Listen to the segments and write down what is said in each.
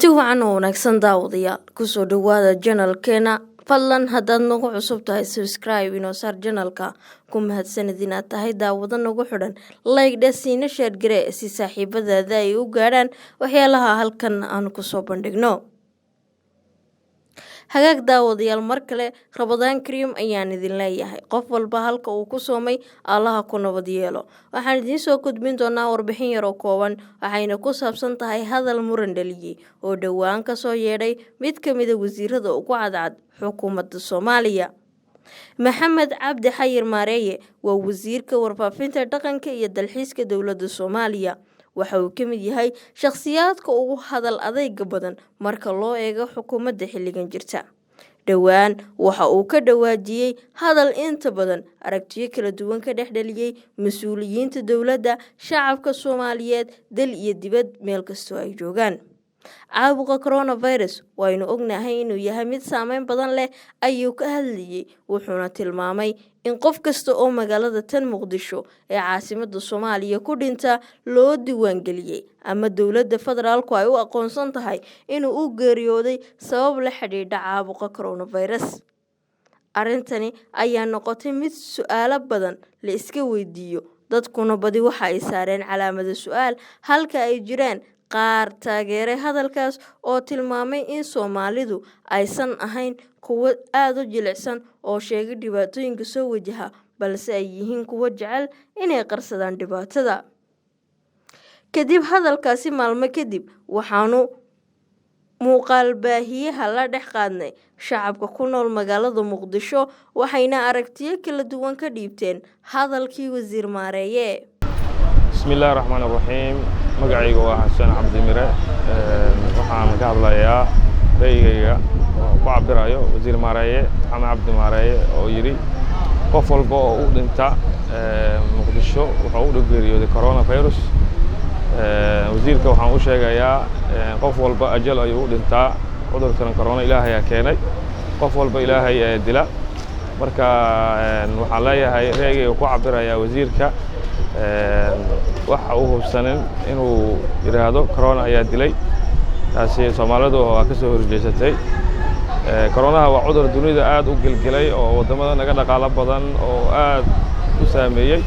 Kulanti wacan oo wanaagsan, daawadayaal. Kusoo dhawaada channelkeena. Fadlan haddaad nagu cusub tahay, subscribe inoo saar channelka. Ku mahadsanid inaad tahay daawado nagu xidhan. Like dheh, siina share garee si saaxiibadaada ay u gaadhaan waxyaalaha halkan aan kusoo bandhigno. Hagaag daawadayaal, mar kale Ramadaan kariim ayaan idin leeyahay. Qof walba halka uu ku soomay Allaha ku nabad yeelo. Waxaan idiin soo gudbin doonaa warbixin yar oo kooban, waxayna ku saabsan tahay hadal muran dhaliyey oo dhowaan kasoo yeedhay mid ka mida wasiirada ugu cadcad xukuumadda Soomaaliya. Maxamed Cabdi Xayir Maareeye waa wasiirka warfaafinta, dhaqanka iyo dalxiiska dowladda Soomaaliya. Waxa uu ka mid yahay shakhsiyaadka ugu hadal adeyga badan marka loo eego xukuumadda xilligan jirta. Dhowaan waxa uu ka dhawaajiyey hadal inta badan aragtiyo kala duwan ka dhex dhaliyey mas-uuliyiinta dowladda, shacabka Soomaaliyeed dal iyo dibad meel kastoo ay joogaan. Caabuqa coronavirus waynu ognahay inuu yahay mid saameyn badan leh ayuu ka hadlayey, wuxuuna tilmaamay in qof kasta oo magaalada tan Muqdisho ee caasimada Soomaaliya ku dhinta loo diiwaangeliyey ama dowladda federaalku ay u aqoonsan tahay inuu u geeriyooday sabab la xidhiidha caabuqa coronavirus. Arrintani ayaa noqotay mid su-aalo badan la iska weydiiyo, dadkuna badi waxa ay saareen calaamada su-aal, halka ay jiraan qaar taageeray hadalkaas oo tilmaamay in Soomaalidu aysan ahayn kuwo aada u jilicsan oo sheegay dhibaatooyinka soo wajaha, balse ay yihiin kuwo jecel inay qarsadaan dhibaatada. Kadib hadalkaasi, maalmo kadib, waxaanu muuqaal baahiyaha la dhex qaadnay shacabka ku nool magaalada Muqdisho, waxayna aragtiyo kala duwan ka dhiibteen hadalkii wasiir Maareeye. Bismi illahi raxmaan raxiim. Magacayga waa Xasan Cabdimire. Waxaan ka hadlayaa ra'yigayga oo ku cabirayo wasiir Maareeye, Maxamed Cabdi Maareeye, oo yidhi qof walba oo u dhinta Muqdisho wuxuu u geeriyooday coronavirus. Wasiirka waxaan u sheegayaa, qof walba ajal ayuu u dhintaa. Cudurkan corona Ilaahay ayaa keenay, qof walba Ilaahay ayaa dila. Marka waxaan leeyahay, ra'yigayga ku cabirayaa, wasiirka waxa uu hubsanin inuu yidhaahdo corona ayaa dilay, taasi Soomaalidu waa ka soo horjeesatay. Coronaha waa cudur dunida aad u gelgelay oo waddamada naga dhaqaalo badan oo aad u saameeyey.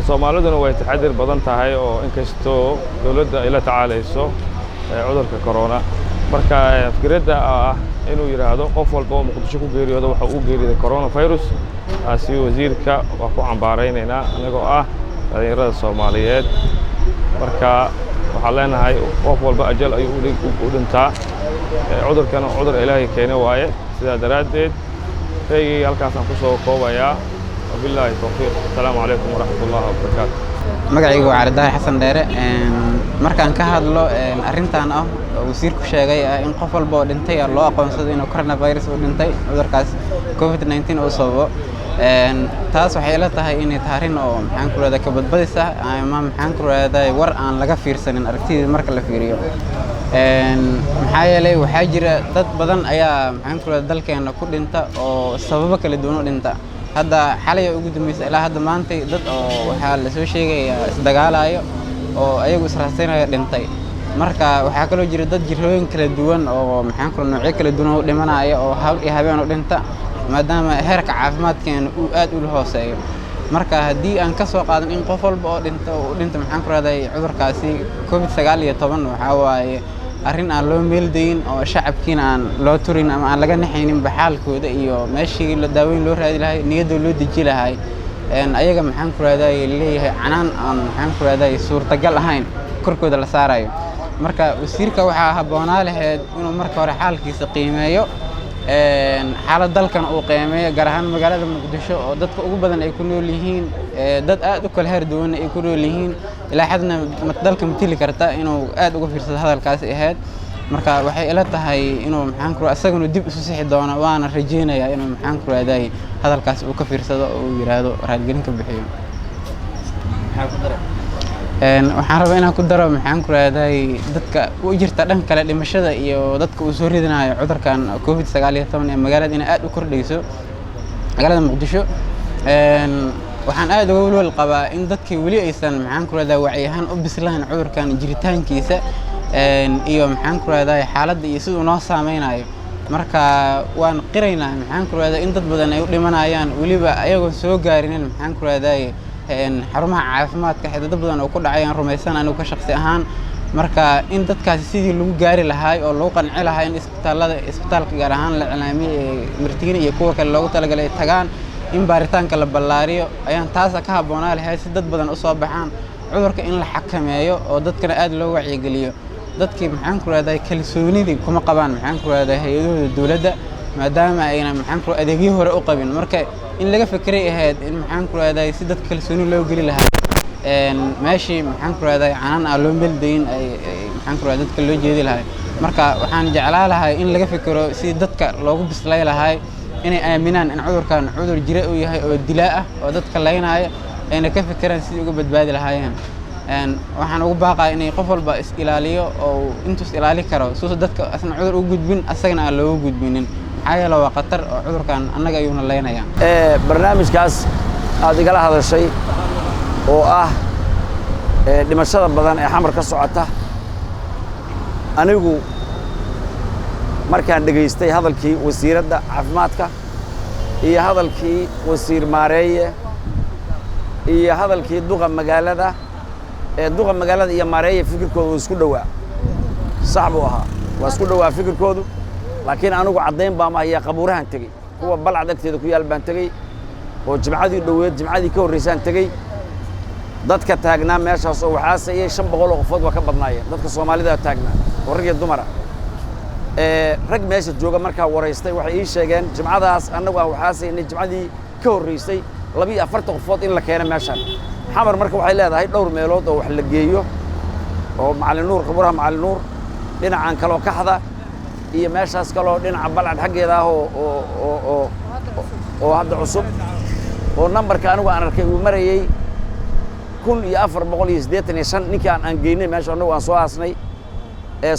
Soomaaliduna way taxadir badan tahay, oo inkastoo dowladda ay la tacaalayso cudurka corona. Marka fikradda ah inuu yidhaahdo qof walba oo Muqdisho ku geeriyooda waxa uu geeriyooday coronavirus, taasi wasiirka waa ku cambaaraynaynaa annagoo ah dhalinyarada Soomaaliyeed. Marka waxaan leenahay, qof walba ajal ayuu u dhintaa, cudurkana cudur Ilaahay keene waaye. Sidaa daraaddeed ra'yigayga halkaasaan ku soo koobayaa. Wabilaahi towfiiq. Asalaamu calaykum waraxmat ullahi wabarakaatu. Magacaygu waa Cali Xasan Dheere. Markaan ka hadlo arrintan ah oo wasiirku sheegay ah in qof walba oo dhintay loo aqoonsado inuu coronavirus u dhintay, cudurkaas COVID-19 uu sababo, taas waxay ila tahay inay tahay arrin oo, maxaan ku rahdaa, ka badbadis ah ama, maxaan ku rahdaa, war aan laga fiirsanin aragtideeda marka la fiiriyo. Maxaa yeelay, waxaa jira dad badan ayaa, maxaan ku rahdaa, dalkeena ku dhinta oo sababo kala duwan u dhinta. Hadda xalay ugu dambeysay ilaa hadda maantay dad oo waxaa lasoo sheegayaa isdagaalayo oo ayagu israasaynaya dhintay. Marka waxaa kaloo jira dad jirrooyin kala duwan oo, maxaan ku, noocyo kala duwan u dhimanaya oo hal iyo habeen u dhinta, maadaama heerka caafimaadkeena uu aad ula hooseeyo. Marka haddii aan ka soo qaadan in qof walba oo dhinta oo u dhinta, maxaan ku rahday, cudurkaasi COVID-19, waxaa waaye arrin aan loo meeldayin oo shacabkiina aan loo turin ama aan laga naxayninba xaalkooda iyo meeshii la daaweyn loo raadi lahay, niyadda loo deji lahay. Ayaga, maxaan ku rahday, leeyahay canaan aan, maxaan ku rahday, suurtagal ahayn korkooda la saarayo. Marka wasiirka waxaa habboonaa lahayd inuu marka hore xaalkiisa qiimeeyo, xaalad dalkan uu qiimeeyo, gaar ahaan magaalada Muqdisho oo dadka ugu badan ay ku nool yihiin, dad aad u kala heer duwan ay ku nool yihiin, ilaa xadna dalka matili karta, inuu aad uga fiirsado hadalkaasi ahayd. Marka waxay ila tahay inuu, maxaan ku, isaguna dib isu sixi doono, waana rajeynayaa inuu, maxaan ku rahday, hadalkaas uu ka fiirsado oo uu yidhaahdo raadgelin ka bixiyo. Waxaan rabaa inaan ku daro, maxaan ku rahday, dadka u jirta dhan kale dhimashada iyo dadka uu soo ridanayo cudurkan COVID-19 ee magaalada inay aad u kordhayso, magaalada Muqdisho. Waxaan aad uga welwel qabaa in dadkii weli aysan, maxaan ku rahdaa, wacyi ahaan u bislayn cudurkan jiritaankiisa. Iyo maxaan ku rahdaa xaaladda iyo siduu noo saameynayo. Marka waan qiraynaa, maxaan ku rahdaa, in dad badan ay u dhimanayaan weliba ayagoon soo gaarinin, maxaan ku rahdaa, xarumaha caafimaadka, xitaa dad badan oo ku dhacay aan rumaysan anigu ka shaqsi ahaan. Marka in dadkaasi sidii lagu gaari lahaay oo lagu qanci lahaa in isbitaallada, isbitaalka gaar ahaan la cilaamiyey ee Martiini iyo kuwa kale loogu talagalay ay tagaan, in baaritaanka la ballaariyo ayaan taasa ka habboonaa lahayd si dad badan usoo baxaan. Cudurka in la xakameeyo oo dadkana aad loo wacyigeliyo. Dadkii, maxaan ku rahdaa, kalsoonidii kuma qabaan, maxaan ku rahdaa, hay-adahooda dowladda, maadaama ayna, maxaan ku, adeegyo hore u qabin. Marka in laga fekeray ahayd in, maxaan ku rahdaa, si dadka kalsooni loo geli lahaa, meeshii, maxaan ku rahdaa, canaan aan loo meeldayin ay, maxaan ku rahdaa, dadka loo jeedi lahay. Marka waxaan jeclaa lahay in laga fekero sidii dadka loogu bislay lahay inay aaminaan in cudurkan cudur jira uu yahay oo dilaa ah oo dadka laynaya, ayna ka fekeraan sidii uga badbaadi lahaayeen. Waxaan ugu baaqaya inay qof walba is ilaaliyo oo intuu is ilaali karo suusa dadka asna cudur ugu gudbin, asagana aan loogu gudbinin, maxaa yeele waa khatar oo cudurkan annaga ayuuna leynayaa. Barnaamijkaas aad igala hadashay oo ah dhimashada badan ee Xamar ka socota, anigu markaan dhegaystay hadalkii wasiiradda caafimaadka iyo hadalkii wasiir Maareeye iyo hadalkii duqa magaalada, ee duqa magaalada iyo Maareeye fikirkoodu waa isku dhowaa, sax buu ahaa, waa isku dhowaa fikirkoodu. Laakiin anigu caddayn baa ma hayaa. Qabuurahan tegey, kuwa Balcad agteeda ku yaal baan tegey oo Jimcadii dhoweed, Jimcadii ka horreysaan tegey. Dadka taagnaa meeshaas oo waxaasayay 500 oo qofood waa ka badnaayeen dadka Soomaalida taagnaa oo rag iyo dumara. Rag meesha jooga markaa waraystay waxay ii sheegeen jimcadaas annagu aan waxaasaynay, jimcadii ka horreysay, 42 qofood in la keeno meeshaan Xamar. Marka waxay leedahay dhowr meelood oo wax la geeyo oo Macalin Nuur, qabuuraha Macalin Nuur, dhinacan kaloo Kaxda iyo meeshaas kaloo dhinaca Balcad xaggeeda ah oo hadda cusub, oo nambarka anigu aan arkay uu marayey 1485 ninkii aan geynay meesha annagu aan soo aasnay.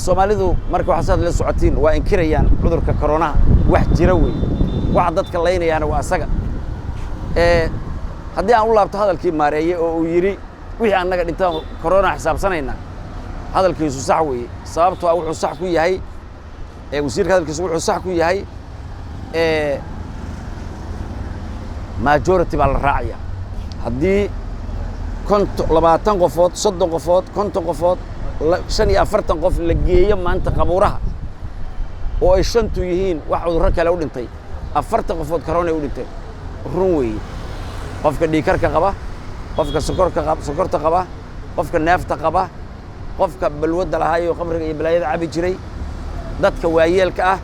Soomaalidu marka waxaa saad la socotiin waa inkirayaan cudurka koronaha. Wax jira weeye, waxa dadka laynayaana waa asaga. Haddii aan u laabto hadalkii Maareeye oo uu yidhi wixii annaga dhintaan korona xisaabsanaynaa, hadalkiisu sax weeye. Sababtoo ah wuxuu sax ku yahay, wasiirka hadalkiisu wuxuu sax ku yahay, majority baa la raacaya. Haddii 20 qofood, 30 qofood, 50 qofood, 45 qof la geeyo maanta qabuuraha oo ay shantu yihiin wax cudurro kale u dhintay, 40 qofood corona u dhinteen, run weeye. Qofka dhiigkarka qaba, qofka sokorka qab sokorta qaba, qofka neefta qaba, qofka balwadda lahaayoo khamriga iyo balaayada cabi jiray, dadka waayeelka ah,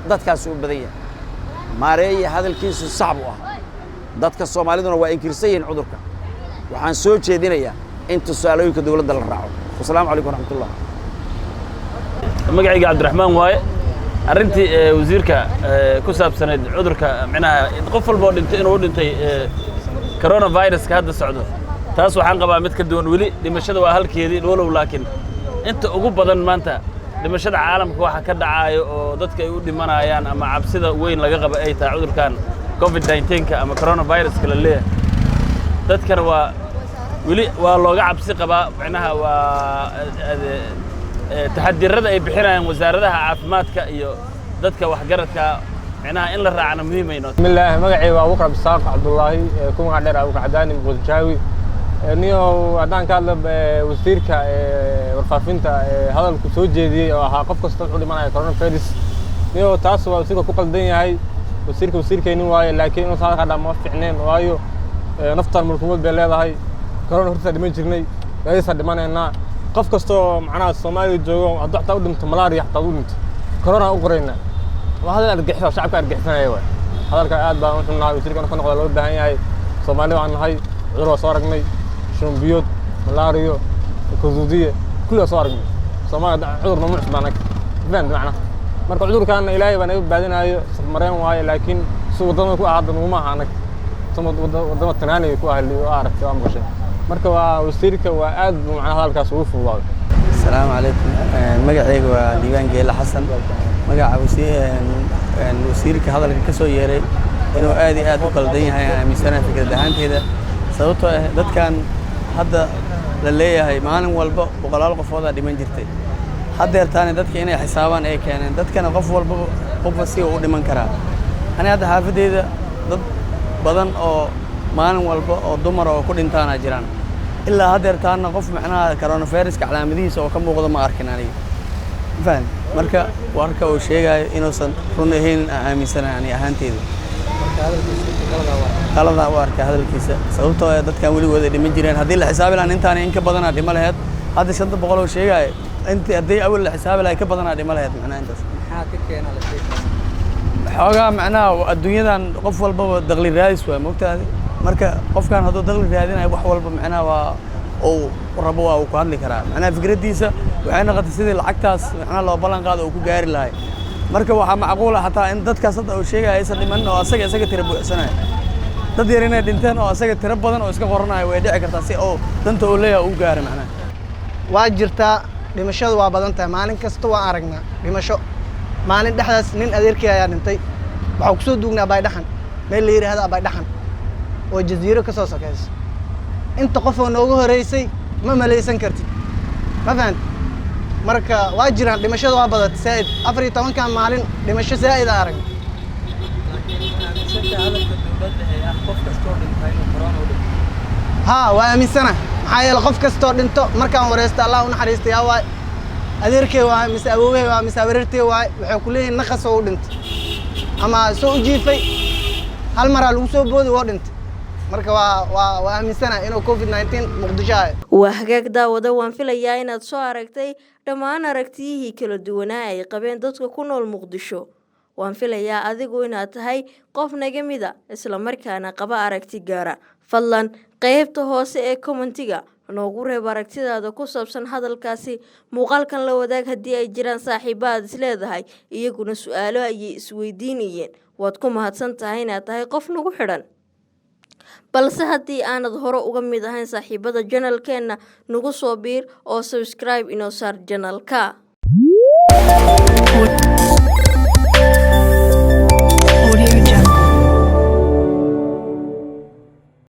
dadkaasuu u badan yahay. Maareeye hadalkiisu sax buu ahaa. Dadka Soomaaliduna waa inkirsan yihiin cudurka. Waxaan soo jeedinayaa in tusaalooyinka dowladda la raaco. Wasalaamu calaykum waraxmatullah. Magacayga Cabdiraxmaan waaye. Arrintii wasiirka ku saabsanayd cudurka, micnaha qof walba oo dhintay inuu u dhintay coronaviruska hadda socdo, taas waxaan qabaa mid ka duwan. Weli dhimashada waa halkeedii walow, laakiin inta ugu badan maanta dhimashada caalamka waxa ka dhacaayo oo dadka ay u dhimanayaan ama cabsida weyn laga qaba ay tahay cudurkan COVID-19-ka ama coronaviruska la leeyahay. Dadkana waa weli waa looga cabsi qabaa, micnaha waa taxadirada ay bixinayaan wasaaradaha caafimaadka iyo dadka waxgaradka, micnaha in la raacana muhiim ay noo. Bismillaah, magacay waa Abuukar Cabdisaaq Cabdullaahi, ku magac dheer Abuukar Cadaani Muqdishaawi. Niyow, haddaan ka hadla wasiirka warfaafinta hadalku soo jeediyey oo ahaa qof kasta wuxuu dhimanaya coronavirus, niyow taas waa wasiirka ku qaldan yahay. Wasiirka wasiirkaynin waaye, laakiin inuu hadalka dhaa ma fiicneen, waayo naftan mulkumad bay leedahay. Corona hortiisa dhiman jirnay, gaadiisa dhimanaynaa. Qof kastoo macnaha Soomaaliya joogo hadduu xataa u dhinto malaria, xataa u dhinto corona u qoraynaa. Waa hadal argixisa, shacabka argixisanaya waay. Hadalka aad baan u xunnahay, wasiirka ka noqda loo baahan yahay. Soomaali baan nahay, cudur waa soo aragnay, shuban biyood, malaariyo, kaduudiye, kulli waa soo aragnay. Soomaaliya cudur nama cusbaa anaga, fahant macnaha. Marka cudurkaana Ilaahay baa naga badbaadinaayo, safmareen waaye, laakiin si waddamada ku ah hadda naguma aha anaga, waddama tanaaniga ku ah oo aragtay waa maqashay. Marka waa wasiirka waa aad buu macnaha hadalkaas ugu fududaaday. Asalaamu calaykum, magacayga waa Liibaan Geele Xasan. Magaca wasiirka hadalka ka soo yeeray inuu aad iyo aad u qaldan yahay aan aaminsanahay fikrad ahaanteeda, sababtoo ah dadkan hadda la leeyahay maalin walba boqolaal qofoodaa dhiman jirtay. Haddeertaani dadka inay xisaabaan ay keeneen, dadkana qof walbaba qofba si uu u dhiman karaa. Ani hadda xaafadeyda dad badan oo maalin walba oo dumar oo ku dhintaana jiraan. Ilaa haddeertaana qof macnaha coronaviruska calaamadihiisa oo ka muuqda ma arkin aniga, faham? Marka warka uu sheegayo inuusan run ahayn aan aaminsanahay ani ahaanteyda. Qaladaa u arka hadalkiisa, sababtoo ah dadkan weligood ay dhiman jireen. Haddii la xisaabi lahaa intaani in ka badanaa dhima laheyd. Hadda 500 oo sheegaayo inti haddii awal la xisaabi lahay ka badanaa dhima laheyd. Macnaha intaas xoogaa macnaha adduunyadan qof walbaba daqli raadis waay, mogtaadi? Marka qofkan hadduu daqli raadinayo, wax walba macnaha waa uu rabo waa uu ku hadli karaa. Macnaha fikraddiisa waxay noqotay sidii lacagtaas macnaha loo ballan qaado uu ku gaari lahay. Marka waxaa macquul ah xataa in dadkaas hadda uu sheegaya aysan dhimanin oo asaga tira buuxsanayo, dad yar inay dhinteen oo asaga tiro badan oo iska qoranayo way dhici kartaa, si oo danta uu leeyahay uu gaaro macnaha. Waa jirtaa, dhimashadu waa badan tahay. Maalin kasta waan aragnaa dhimasho. Maalin dhexdaas nin adeerkii ayaa dhintay. Waxaa kusoo duugnaa Baydhaxan, meel la yidhaahdo Baydhaxan oo Jaziiro ka soo sokayso. Inta qof oo noogu horeysay ma malaysan kartid, ma fahant? Marka waa jiraan, dhimashada waa badatay saa'id. 14-kan maalin dhimasho saa'id aan aragnay. Aaminsantahay hadalka dowladda ee ah qof kastoo dhintay inuu corona u dhintay? Haa, waa aaminsana. Maxaa yeele qof kastoo dhinto markaan wareysto, "Allah u naxariista, yaa waay? Adeerkay waay mise awoowey waay mise habaryartay waay?" waxay ku leeyihin naqas oo u dhintay ama soo u jiifay, hal maraa lagu soo boodi, woo dhintay. Marka waa aaminsana inuu COVID-19 Muqdisho ahayo. Waa hagaag, daawada. Waan filayaa inaad soo aragtay dhammaan aragtiyihii kala duwanaa ay qabeen dadka ku nool Muqdisho. Waan filayaa adigu inaad tahay qof naga mida, islamarkaana qaba aragti gaara. Fadlan qeybta hoose ee commentiga noogu reeb aragtidaada ku saabsan hadalkaasi. Muuqaalkan la wadaag haddii ay jiraan saaxiiba aad isleedahay iyaguna su-aalo ayay isweydiinayeen. Waad ku mahadsan tahay inaad tahay qof nagu xidhan, balse haddii aanad hore uga mid ahayn saaxiibada channelkeenna, nagu soo biir oo subscribe inoo saar channelka.